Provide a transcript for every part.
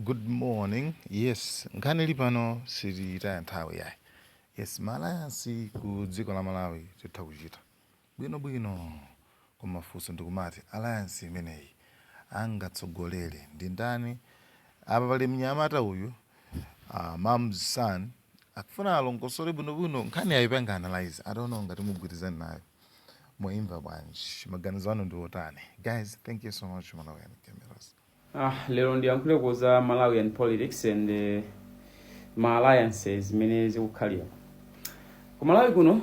Good morning. Yes, nkhani ili pano sititaya nthawi yayi. Yes, ma alliance ku dziko la Malawi titha kuchita bwinobwino, koma funso ndikumati, alliance imeneyi angatsogolere ndi ndani? Apa pali mnyamata uyu, mom's son, akufuna alongosole bwinobwino nkhani ayipanga analyze. I don't know ngati mugwirizane nayo. Mwayimva bwanji? Maganizo anu ndi otani? Guys, thank you so much. Malawian Cameras. Ah, lero ndiyankhuleko za Malawian politics and ma alliances zimene zikukhalira ku Malawi kuno.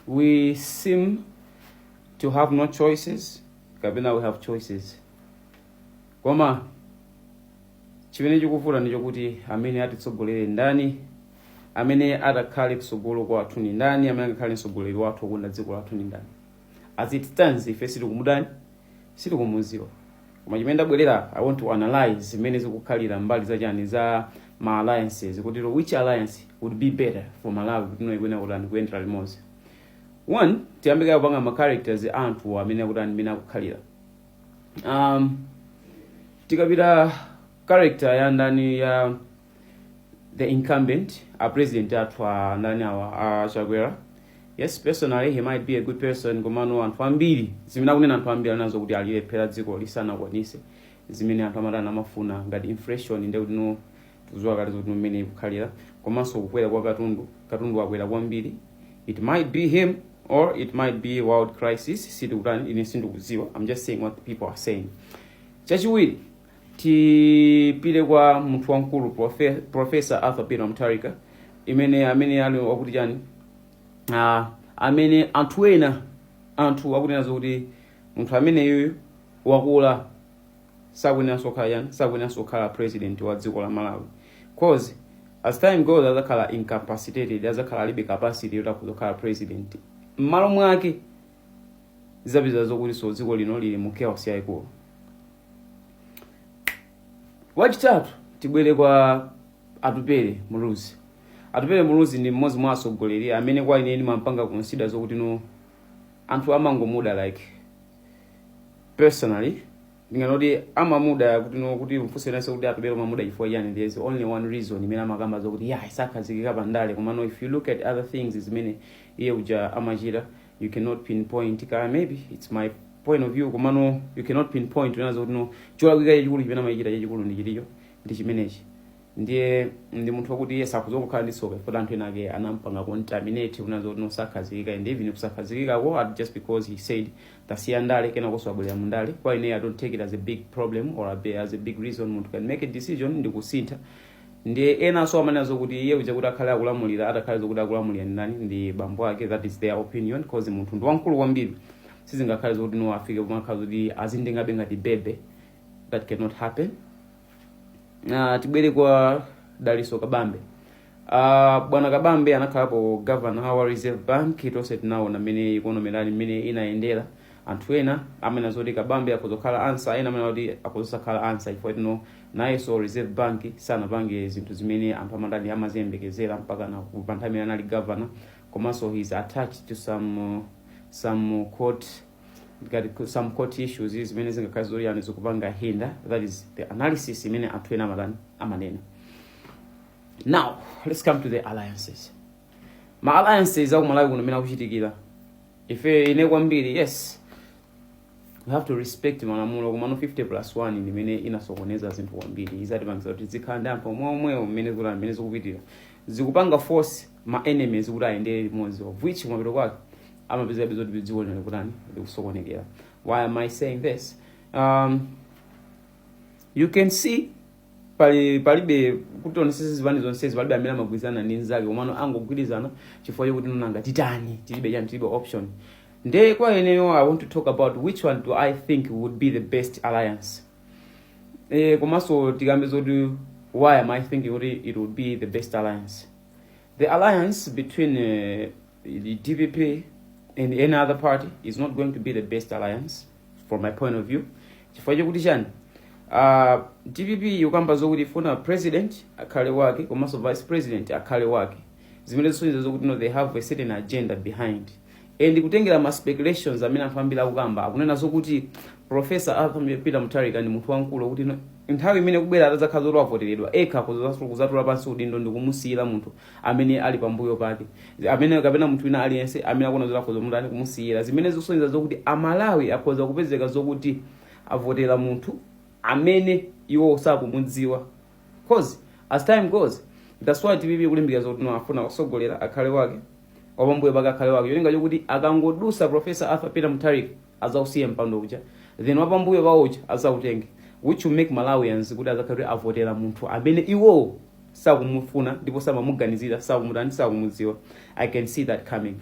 We seem to have no choices, kapena we have choices, koma chimene chikuvuta ndi chokuti amene atitsogolere ndani, amene atakhale kutsogolo kwathu ni ndani, amene angakhale mtsogoleri wathu wokonda dziko lathu ni ndani. As it stands, ife sitikumudani, sitikumuziwa. Koma chimene ndabwerera, I want to analyze zimene zikukhalira mbali zachani, za ma alliances, kuti which alliance would be better for Malawi, kuti no ikuyenera kutani, kuyendera limodzi. One, tiyambe kupanga ma characters anthu amene akutani, amene akukhalira. Tikapita character ya ndani, ya the incumbent, a president athu, a ndani awa, a Chakwera. Yes, personally he might be a good person, komano anthu ambiri, zimene akunena anthu ambiri anazo kuti alilephera dziko lisanakwanise zimene anthu amatani, amafuna, ngati inflation, ndiye kuti no tuzuwa kale zoti mmene ikukhalira, komanso kukwera kwa katundu, katundu wakwera kwambiri. It might be him or it might be world crisis, sitikutani, ine sindikudziwa. I'm just saying what the people are saying. Chachiwiri, tipite kwa munthu wamkulu, Professor Arthur Peter Mutharika, imene amene ali wakuti chani, amene anthu ena, anthu akunena zokuti munthu ameneyu wakula, sakuyeneranso kukhala chani, sakuyeneranso kukhala president wa dziko la Malawi, 'cause as time goes azakhala incapacitated, azakhala alibe capacity yoti akhoza kukhala president. M'malo mwake zapeza zokuti so dziko lino lili mu chaos yayikulu. Wachitatu, tibwere kwa Atupele Muluzi. Atupele Muluzi ndi mmodzi mwa atsogoleri amene kwa ine ndimampanga consider zokuti no anthu amangomuda. Like, personally ndinganoti amamuda kuti no, kuti mfunse kuti Atupele amamuda chifukwa chani, there is only one reason imene amakamba zokuti ya isakhazikika pandale. Koma no, if you look at other things zimene iye uja amachita, you cannot pinpoint ka, maybe it's my point of view, komano you cannot pinpoint unazo kuti no cholakwika chachikulu chimene amachita chachikulu ndi chilicho, ndi chimenechi. Ndiye ndi munthu wakuti iye sakuzongokhala ndi tsoka chifukwa anthu ena ake anampanga contaminate unazo kuti nosakhazikika, and even kusakhazikikako just because he said tasiya ndale, kenakonso abwerera mu ndale. Kwa ine, I don't take it as a big problem or as a big reason. Munthu can make a decision ndi kusintha. Ndiye enanso amanena zokuti iye uja kuti akhale akulamulira, atakhale zokuti akulamulira ndi ndani, ndi bambo ake. That is their opinion, 'cause munthu ndi wamkulu kwambiri, sizingakhale zokuti no afike pomakhala zoti azindengabe ngati bebe. That cannot happen. Tibwere kwa Daliso Kabambe. Bwana Kabambe anakhalapo governor wa Reserve Bank. Tonse tinaona mmene economy lali, mmene inayendera. Anthu ena amene zoti Kabambe akuzokhala answer, ena amene kuti akuzosakhala answer, chifukwa tino nayenso Reserve Bank sanapange zinthu zimene anthu amatani, amaziyembekezera mpaka na pa nthawi imene anali governor. Komanso he's attached to some court, ngati some court issues zimene zingakhale zoyani, zikupanga hinder. That is the analysis imene anthu ena amatani, amanena. Now let's come to the alliances. Ma alliances aku Malawi kuno mene akuchitikira, ife, ine kwambiri, yes, we have to respect malamulo, komano 50 plus 1 ndimene inasokoneza zinthu kwambiri. Izatipangisa kuti zikhala ndi anthu omweomwewo mmene zikutani, mmene zikupitira, zikupanga force ma enemies kuti ayendere limodzi, of which kumapeto kwake amapeza zoti dziko lino likutani, likusokonekera. Why am I saying this? You can see pali palibe kuti onesese zipani zonsezi, palibe amene amagwirizana ndi nzake, komano angogwirizana chifukwa chokuti nonanga titani, tilibe chani, tilibe option. Nde kwa ineyo, I want to talk about which one do I think would be the best alliance. Komanso tikambe zoti why am I thinking kuti it would be the best alliance. The alliance between the DPP and any other party is not going to be the best alliance from my point of view. Chifukwa chokuti chani? DPP ikukamba zokuti ifuna president akhale wake, komanso vice president akhale wake, zimene zisonyeza zokuti no, they have a certain agenda behind. And kutengera ma speculations amene anthu ambiri akukamba, akunena zokuti Professor Arthur Peter Mutharika ndi munthu wamkulu kuti no, Nthawi imene kubwera atadzakhala zoti wavoteredwa ekha, kuzatula pansi udindo ndi kumusiyira munthu amene ali pambuyo pake, amene kapena munthu wina aliyense amene akuona zoti akhoza mutani, kumusiyira, zimene zikusonyeza zokuti Amalawi akhoza kupezeka zokuti avotera munthu amene iwo sakumudziwa. 'Cause as time goes, that's why DPP kulimbikira zokuti no, afuna kusogolera akhale wake, wapambuyo pake akhale wake, cholinga chokuti akangodusa Professor Arthur Peter Mutharika, azausiye mpando uja, then wapambuyo pawo uja azautenge, which will make Malawians kuti azakhale kuti avotera munthu amene iwowo sakumufuna ndipo samamuganizira, sakumutani, sakumudziwa. I can see that coming.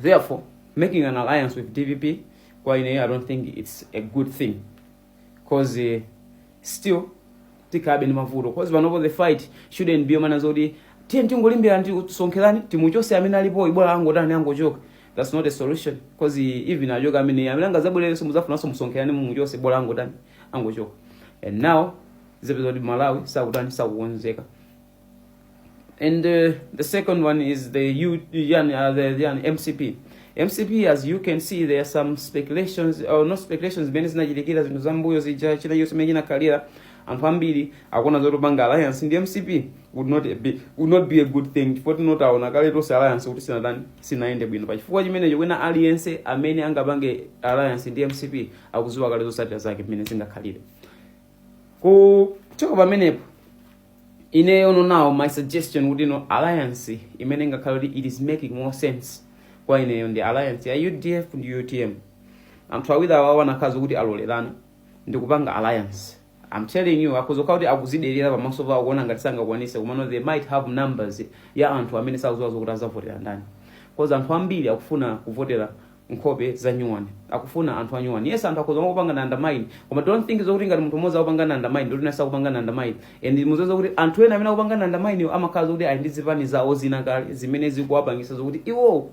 Therefore, making an alliance with DPP, kwa ine, I don't think it's a good thing, 'cause still tikhabe ndi mavuto, 'cause panopo the fight shouldn't be omana zoti tiye tingolimbira ndi tisonkherani timuchose amene alipo, bola angotani, angochoka. That's not a solution, 'cause even achoka amene angazabwererenso, muzafunanso musonkherani mumuchose, bola angotani, angochoka. And now zipeza kuti Malawi sakutani, sakukonzeka. And the second one is the U, yani, the yani, MCP. MCP, as you can see, there are some speculations, or not speculations, zimene zinachitikira zinthu zambuyo zija, china chonse chimene chinakhalira, anthu ambiri akuona zoti kupanga alliance ndi MCP would not be a good thing, chifukwa tinotaona kale tonse alliance kuti sinatani, sinayende bwino. Pachifukwa chimenecho, wina aliyense amene angapange alliance ndi MCP akudziwa kale zotsatira zake mmene zingakhalire. Kuchoka pamenepo, ineyo no, now my suggestion kuti no, alliance imene ingakhale kuti it is making more sense kwa ineyo ndi alliance ya UDF ndi UTM. Anthu awiri awa wanakhaza kuti alolerana ndi kupanga alliance. I'm telling you, akuzokhala kuti akuzidelera pamaso pawo, kuona ngati sangakwanise, komano they might have numbers ya anthu amene sakudziwa zokuti azavotera ndani, 'cause anthu ambiri akufuna kuvotera nkhope za nyuwani, akufuna anthu anyuwani. Yes, anthu akhoza kupanga undermine, koma don't think zokuti ngati munthu mmodzi akupanga undermine, ndoti nasa kupanga undermine. And muzoza kuti anthu ena amene akupanga undermine amakhala zokuti ali ndi zipani zawo zina kale zimene zikuwapangisa zokuti iwo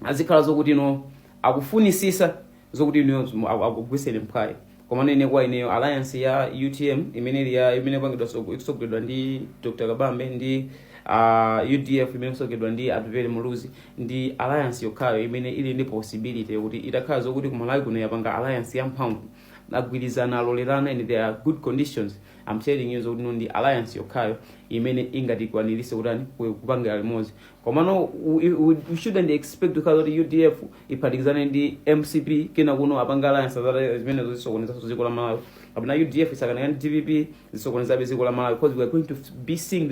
azikhala zokuti no, akufunisisa zokuti ino akugwiseni mphwayi. Koma nene kwa ineyo, alliance ya UTM imene ili ya imene kupangidwa ikusogoledwa ndi Dr Kabambe ndi UDF imene ikusogoledwa ndi Atupele Muluzi ndi alliance yokhayo imene ili ndi possibility yokuti itakhala zokuti kumalawi kuno yapanga alliance yamphamvu, agwirizana, alolerana, and there are good conditions, I'm telling you zokuti no, ndi alliance yokhayo imene ingatikwanirise kutani, kupangira limodzi. Komano we shouldn't expect kukhala kuti UDF iphatikizane ndi MCP kena kuno apanga alliance azati zimene zisokonezanso dziko la Malawi, kapena UDF isakanaka ndi DPP zisokonezabe dziko la Malawi, because we are going to be seeing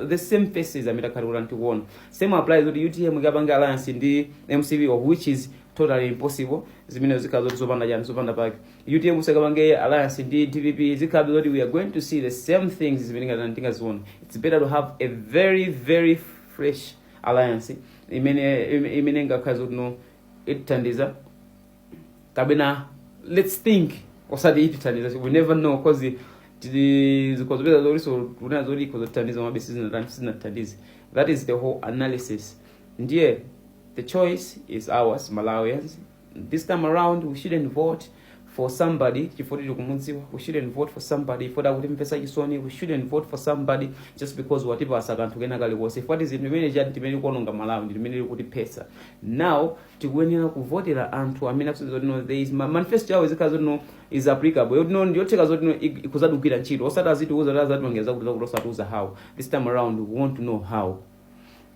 the same faces amene takhala kuti tikuona. Same applies kuti UTM ikapanga alliance ndi MCP, of which is totally impossible. Zimene zikhala zoti zopanda chani, zopanda pake. UTM sakapange alliance ndi DPP, zikhala zoti we are going to see the same things zimene ngati tingaziona. It's better to have a very, very fresh alliance imene ingakhala zoti no, itithandiza, kapena let's think osati itithandiza, we never know, 'cause zikozopeza zoti so kunena zoti ikozotithandiza mabe sizinatithandize. That is the whole analysis. Ndiye the choice is ours, Malawians. This time around we shouldn't vote for somebody chifukwa tili kumudziwa. We shouldn't vote for somebody chifukwa akutimvetsa chisoni. We shouldn't vote for somebody just because watipasa kanthu kena kalikonse, chifukwa zinthu imene chati timene tikuononga Malawi ndi timene tikutiphetsa. Now tikuyenera kuvotera anthu amene akusonyeza kuti no, there is manifesto yawo izikhala zoti no, is applicable, yoti no, ndiyotheka zoti no, ikuzadugwira ntchito, osati azitiuza kuti azatipangira zakuti, osatiuza how. This time around we want to know how.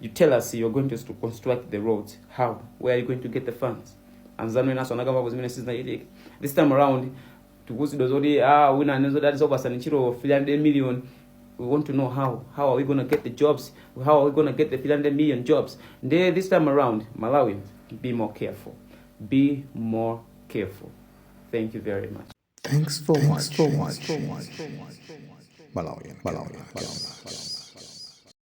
You tell us you're going to construct the roads, how? Where are you going to get the funds? Anzanu enaso anakambapo zimene sizinachitike. This time around tikuuzidwa zoti ah, wina anezoti atizopasani ntchito 300 million. We want to know how. How are we going to get the jobs? How are we going to get the 300 million jobs? Ndiye this time around, Malawians, be more careful, be more careful. Thank you very much. Thanks for watching. Malawian, Malawian, Malawian.